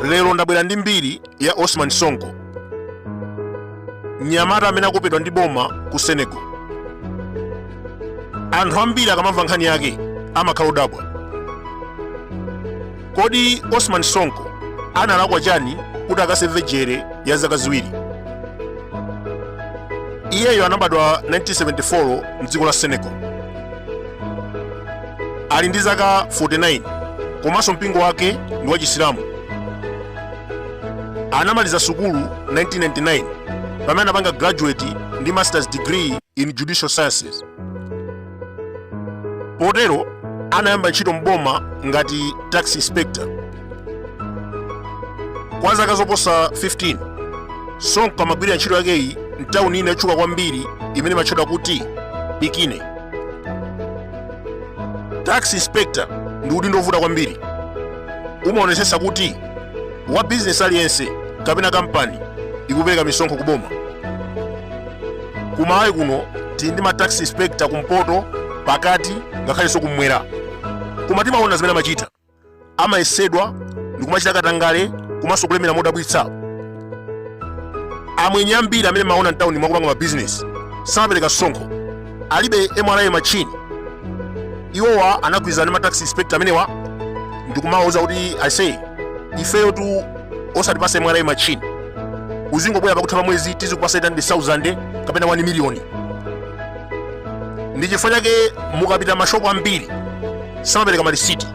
Lero ndabwera ndi mbiri ya Osman Sonko, mnyamata amene akupedwa ndi boma ku Senegal. Anthu ambiri akamamva nkhani yake amakhala odabwa. Kodi Osman Sonko analakwa chani kuti akaseve jere ya zaka 2? Iyeyo anabadwa 1974 mdziko la Senegal. Ali ndi zaka 49 komanso mpingo wake ndi wa Chisilamu. Anamaliza sukulu 1999 pamene anapanga graduate ndi masters degree in judicial sciences. Potero anayamba ntchito mboma ngati tax inspector. Kwa zaka zoposa 15 Sonko amagwirira ntchito yakeyi mtawuni ina yotchuka kwambiri imene imatchedwa kuti Pikine. Tax inspector ndi udindo wovuta kwambiri. Umaonetsetsa kuti wa bizinesi aliyense kapena kampani ikupereka misonkho kuboma. Ku Malawi kuno tili ndi ma tax inspector kumpoto, pakati, ngakhalenso kummwera, koma timaona zimene amachita. Amayesedwa ndi kumachita katangale komanso kulemera modabwitsa. Amwenye ambiri amene mumaona mtawuni mwakupanga mabizinesi samapereka msonkho, alibe MRA machine. Iwowa anagwirizana ndi ma tax inspector amenewa ndikumawauza kuti, "Aise, ifeyo tu osatipasa MRA machine, uzingobwera pakutha pa mwezi tizikupasa 800,000 kapena 1 miliyoni." Ndi chifukwa chake mukapita mashopu ambiri samapereka malisiti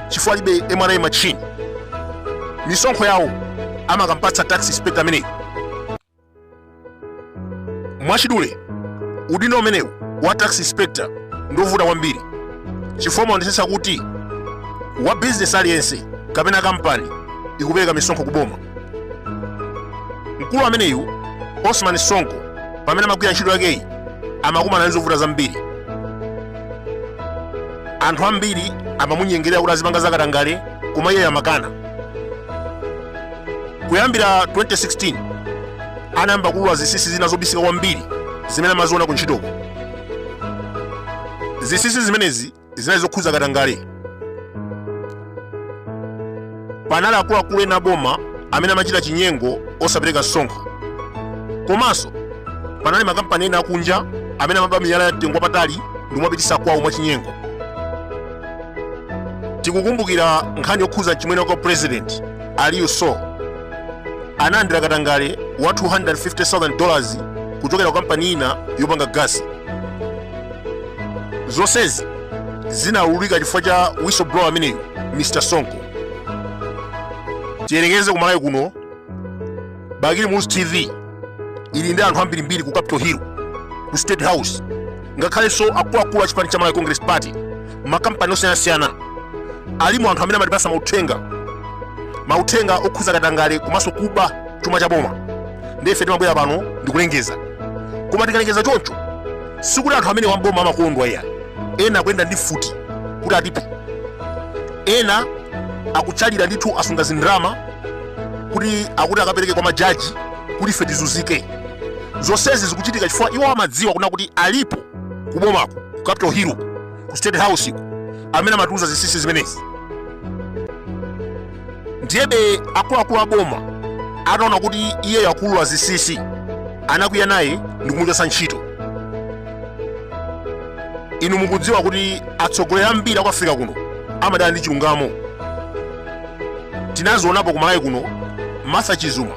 chifukwa alibe MRA machine. Misonkho yawo amakampatsa tax inspector ameneyo. Mwachidule, udindo umenewu wa tax inspector ndiovuta kwambiri chifukwa umaonetsetsa kuti wa business aliyense kapena kampani ikupereka misonkho kuboma. Mkulu ameneyu Osman Sonko pamene amagwira ntchito yakeyi amakumana ndi zovuta zambiri. Anthu ambiri amamunyengerera kuti azipanga zakatangale, koma iye amakana. Kuyambira 2016 anayamba kuulula zinsinsi zina zobisika kwambiri zimene amaziona ku ntchitoko. Zinsinsi zimenezi zinali zokhudza katangale. Panali akuluakulu ena aboma amene amachita chinyengo osapereka msonkho, komanso panali makampani ena akunja amene amaba miyala ya mtengo wapatali ndi kumapitisa kwawo mwachinyengo. Tikukumbukira nkhani yokhudza mchimwene wake wa president Aliou Sow, analandira katangale wa $250,000 kuchokera ku kampani ina yopanga gasi. Zonsezi zinaululika chifukwa cha whistleblower ameneyu Mr Sonko. Tiyerekeze ku Malawi kuno Bakili Muluzi TV ili ndi anthu ambirimbiri ku Capitol Hill, ku State House, ngakhalenso akuluakulu a chipani cha Malawi Congress Party, makampani osiyanasiyana alimo anthu amene amatipasa mauthenga okhudza katangale komanso kuba chuma cha boma. Ndiye ife timabwera pano ndikulengeza, koma tikalengeza choncho sikuti anthu amene wamboma amakondwa iya. Ena akuyenda ndi mfuti kuti atiphe, ena akutchalira ndithu asunga zindrama kuti akuti akapereke kwa majaji kuti ife tizunzike. Zonsezi zikuchitika chifukwa iwo amadziwa kuna kuti alipo kubomako, ku Capitol Hill, ku State House ku, amene amatiuza zinsinsi zimenezi. Ndiyebe akuluakulu a boma ataona kuti iyeyo akuulula zinsinsi, anakwiya naye ndi kumuchotsa ntchito. Inu mukudziwa kuti atsogoleri ambiri aku Africa kuno amadana ndi chilungamo. Tinazionapo ku Malawi kuno Martha Chizuma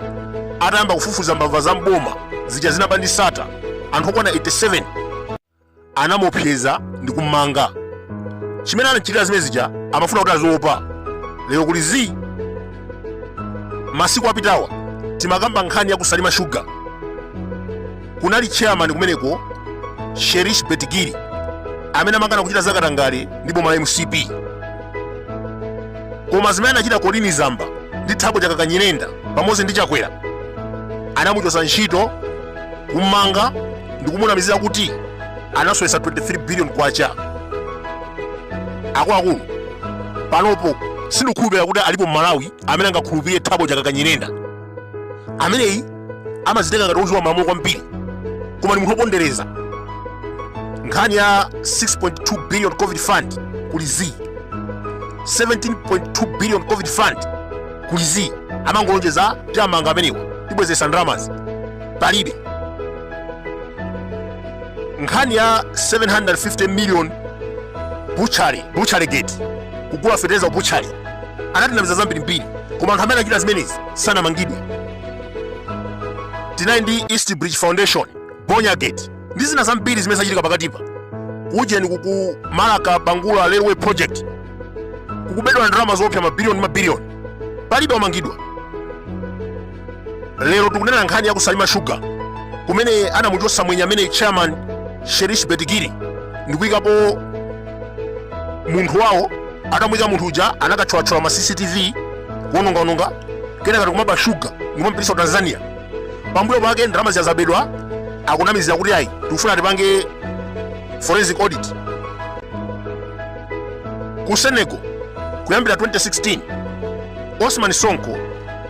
atayamba kufufuza mbava za mboma zija zinaba ndi Sattar, anthu okwana 87 anamuopseza ndi kummanga. Chimene anachitira zimene zija amafuna kuti aziopa. Lero kuli zii. Masiku apitawa timakamba nkhani ya ku Salima Sugar. Kunali chairman kumeneko Sherish Betigiri amene amakana kuchita zakatangale ndi boma la MCP. Koma zimene anachita Colleen Zamba ndi Thabo Chakaka Nyirenda pamodzi ndi Chakwera, anamuchotsa ntchito, kummanga ndi kumunamizira kuti anasowetsa 23 billion kwacha. Akuluakulu, panopo sindikukhulupirira kuti alipo Mmalawi amene angakhulupirire Thabo Chakaka Nyirenda. Ameneyi amazitenga ngati wodziwa malamulo kwambiri, koma ndi munthu wopondereza. Nkhani ya 6.2 billion COVID fund kuli zii, 17.2 billion COVID fund kuli zii. Amangolonjeza, tiamanga amenewa, tibwezesa ndalamazi, palibe. Nkhani ya 750 million butchery gate, kugula fetereza ku butchery, anatinamiza zambirimbiri, koma anthu amene anachita zimenezi sanamangidwe. Tinali ndi East Bridge Foundation, Bonya Gate ndi zina zambiri zimene zachitika pakatipa. Kujeni kuku Malaka Bangula Railway Project kukubedwa ndalama zoopsa, mabiliyoni mabiliyoni, palibe wamangidwa. Lero tikunena nkhani ya ku Salima Sugar, kumene anamuchotsa mwenye amene chairman Sherish Betigiri ndikuyikapo munthu wawo. Atamuyika munthu uja, anakatcholachola ma CCTV, kuonongaononga, kenaka tikumaba shuga ndikumapitisa ku Tanzania. Pambuyo pake ndalama zija zabedwa, akunamizira kuti ayi, tikufuna tipange forensic audit. Ku Senegal kuyambira 2016, Osman Sonko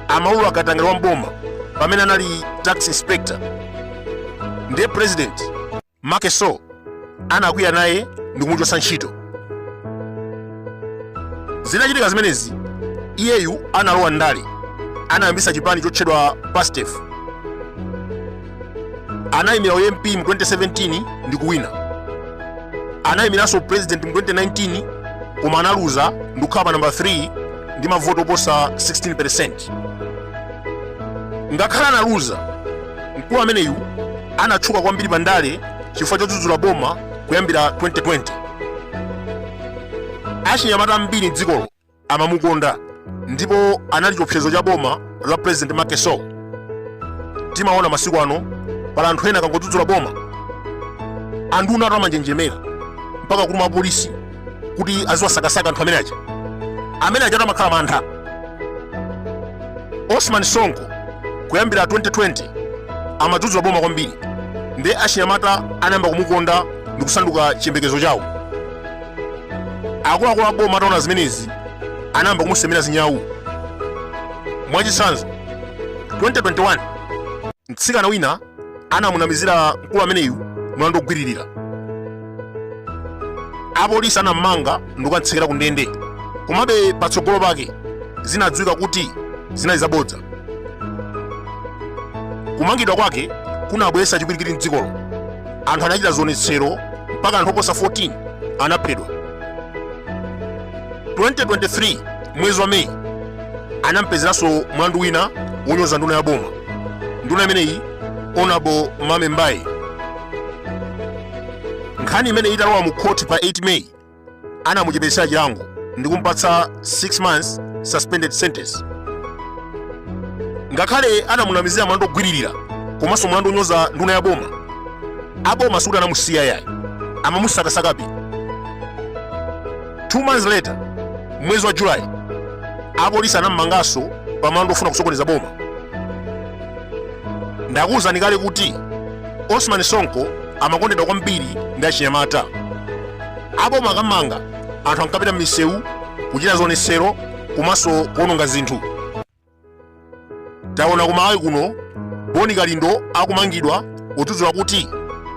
amaulula katangale wa mboma pamene anali tax inspector. Ndiye president Macky Sall anakwiya naye ndi kumuchotsa ntchito. Zinachitika zimenezi, iyeyu analowa ndale, anayambisa chipani chotchedwa Pastef. Anayimira MP mu 2017 ndi kuwina. Anayimiranso president mu 2019, koma analuza ndi kukhala pa namba 3 ndi mavoti oposa 16%. Ngakhale analuza, mkulu ameneyu anatchuka kwambiri pa ndale chifukwa chodzudzula boma kuyambira 2020. Achinyamata ambiri mdzikolo amamukonda ndipo anali chiopsezo cha boma la President Macky Sall. Timaona masiku ano pala anthu ena akangodzudzula boma, anduna atu amanjenjemera mpaka kutuma apolisi kuti aziwasakasaka anthu amene aja. Amene aja amakhala mantha. Osman Sonko kuyambira 2020 amadzudzula boma kwambiri, ndiye achinyamata anayamba kumukonda ndi kusanduka chiyembekezo chawo. Akuluakulu a boma ataona zimenezi, anayamba kumusemera zinyawu. Mwachitsanzo, 2021 mtsikana wina anamunamizira mkulu ameneyu mlandu wogwiririra. Apolisi anammanga ndikumtsekera ku ndende, komabe patsogolo pake zinadziwika kuti zinali zabodza. Kumangidwa kwake kunabweretsa chipwirikiti mdzikolo. Anthu anachita zionetsero mpaka anthu oposa 14 anaphedwa. 2023 mwezi wa Meyi anampezeranso mlandu wina wonyoza nduna ya boma. Nduna imeneyi, Honorable Mame Mbaye. Nkhani imene italowa mu khoti pa 8 Meyi, anamuchepetsera chilango ndi kumpatsa 6 months suspended sentence. Ngakhale anamunamizira mlandu ogwiririra komanso mlandu onyoza nduna ya boma, aboma sikuti anamusiya yayi, amamusakasakabe. 2 months later, mwezi wa July, apolisi anammanganso pa mlandu ofuna kusokoneza boma. Ndakuwuzani kale kuti Osman Sonko amakondedwa kwambiri ndi achinyamata. Aboma akamanga, anthu ankapita m'misewu kuchita zionetsero komanso kuononga zinthu. Taona ku Malawi kuno Boni Kalindo akumangidwa podzudzula kuti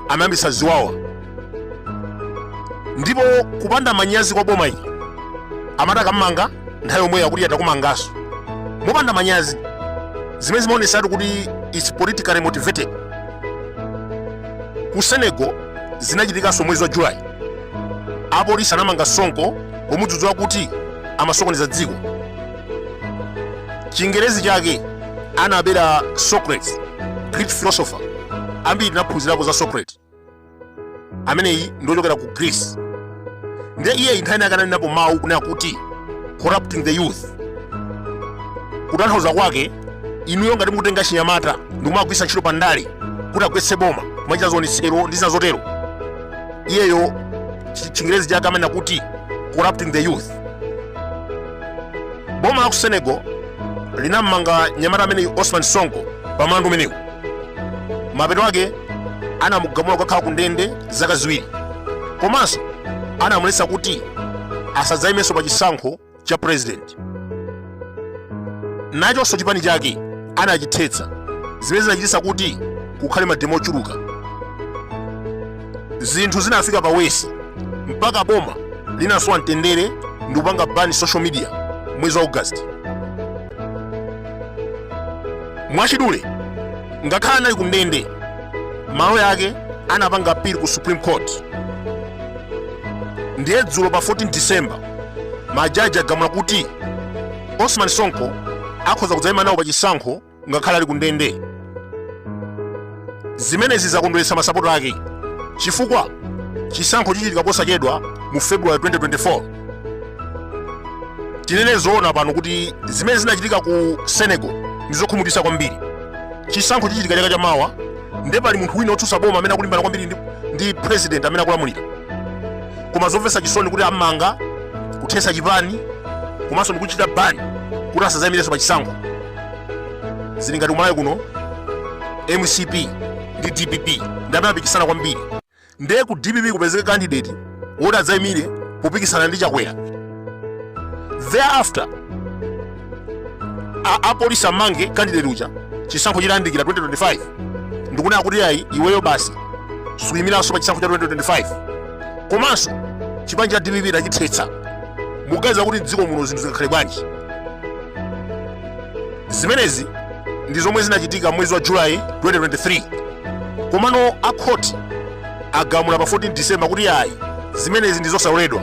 amayambitsa ziwawa. Ndipo kupanda manyazi kwa boma ili, amati akammanga, nthawi yomweyo akuti atakumanganso mopanda manyazi, zimene zimaonesatu kuti it's politically motivated. Ku Senegal zinachitikanso mwezi wa July. Apolisi anamanga Sonko pomudzudzula kuti amasokoneza dziko. Chingerezi chake anabera Socrates, Greek philosopher. Ambiri tinaphunzirapo za Socrates. Ameneyi ndiochokera ku Greece. Ndiye iye nthawi ina ananenapo mawu kunena kuti "corrupting the youth". Kutanthauza kwake, inuyo ngati mukutenga chinyamata ndikumagwiritsa ntchito pa ndale kuti agwetse boma, kumachita zionetsero ndi zina zotero, iyeyo chingerezi chake amanena kuti "corrupting the youth". Boma la ku Senegal linammanga nyamata ameneyu Osman Sonko pa mlandu umenewu. Mapeto ake anamugamula kukakhala ku ndende zaka 2, komanso anamuletsa kuti asadzayimenso pa chisankho cha president. Nachonso chipani chake anachithetsa. zimene zinachititsa kuti kukhale mademo ochuluka. Zinthu zinafika pa worse mpaka boma linasowa mtendere ndi kupanga ban social media mwezi wa August. Mwachidule, ngakhale anali ku ndende, maloya ake anapanga appeal ku Supreme Court. Ndiye dzulo pa 14 December majaji agamula kuti Osman Sonko akhoza kudzayima nawo pa chisankho ngakhale ali ku ndende. Zimenezi zakondweretsa masapota ake chifukwa chisankho chichitika posachedwa mu February 2024. Tinene zoona pano kuti zimene zinachitika ku Senegal ndi zokhumudwitsa kwambiri. Chisankho chichitika chaka chamawa, nde pali munthu wina wotsutsa boma amene akulimbana kwambiri ndi president amene akulamulira, koma zomvetsa chisoni kuti amanga, kuthetsa chipani komanso ndikuchita ban kuti asadzayimirenso pa chisankho. Zili ngati kumalawi kuno MCP ndi DPP ndi amene apikisana kwambiri, ndiye ku DPP kupezeka candidate woti adzayimire popikisana ndi Chakwera, thereafter apolisi amange candidate uja chisankho chitayandikira 2025 ndikunena kuti ayi, iweyo basi suyimiranso pa chisankho cha 2025, komanso chipani cha DPP tachithetsa. Muganiza kuti mdziko muno zinthu zingakhale bwanji? Zimenezi ndi zomwe zinachitika mwezi wa July 2023, komano akhoti agamula pa 14 December kuti ayi, zimenezi ndi zosaloledwa.